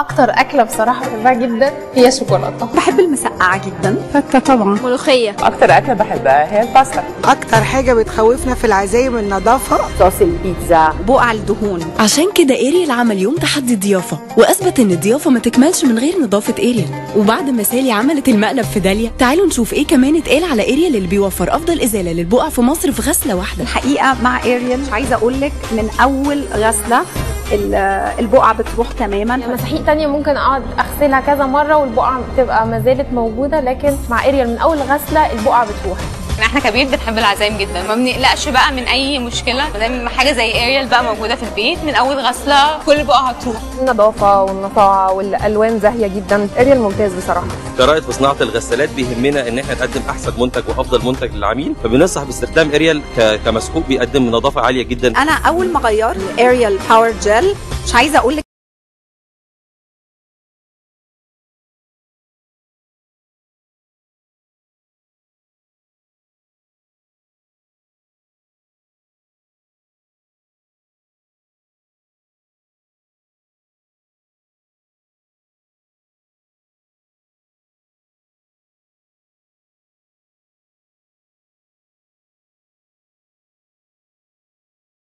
اكتر اكله بصراحة بحبها جدا هي الشوكولاته. بحب المسقعه جدا. فته طبعا. ملوخية. اكتر اكله بحبها هي الباستا. اكتر حاجة بتخوفنا في العزايم النظافة. صوص البيتزا. بقع الدهون. عشان كده اريال عمل يوم تحدي الضيافة، واثبت ان الضيافة ما تكملش من غير نظافة اريال. وبعد ما سالي عملت المقلب في داليا، تعالوا نشوف ايه كمان اتقال على اريال اللي بيوفر افضل ازالة للبقع في مصر في غسله واحدة. الحقيقة مع اريال مش عايزه اقول لك، من اول غسله البقعة بتروح تماما. مساحيق تانية ممكن اقعد اغسلها كذا مرة والبقعه بتبقى ما زالت موجودة، لكن مع اريال من اول غسله البقعة بتروح. احنا كبيت بنحب العزايم جدا، ما بنقلقش بقى من اي مشكلة، ما دام حاجة زي اريال بقى موجودة في البيت، من اول غسله كل بقعة هتروح. النظافة والنقاعه والالوان زاهيه جدا، اريال ممتاز بصراحة. كرائد في صناعة الغسالات بيهمنا ان احنا نقدم احسن منتج وافضل منتج للعميل، فبننصح باستخدام اريال كمسحوق بيقدم نظافة عالية جدا. انا اول ما غيرت اريال power gel مش عايزه اقول لك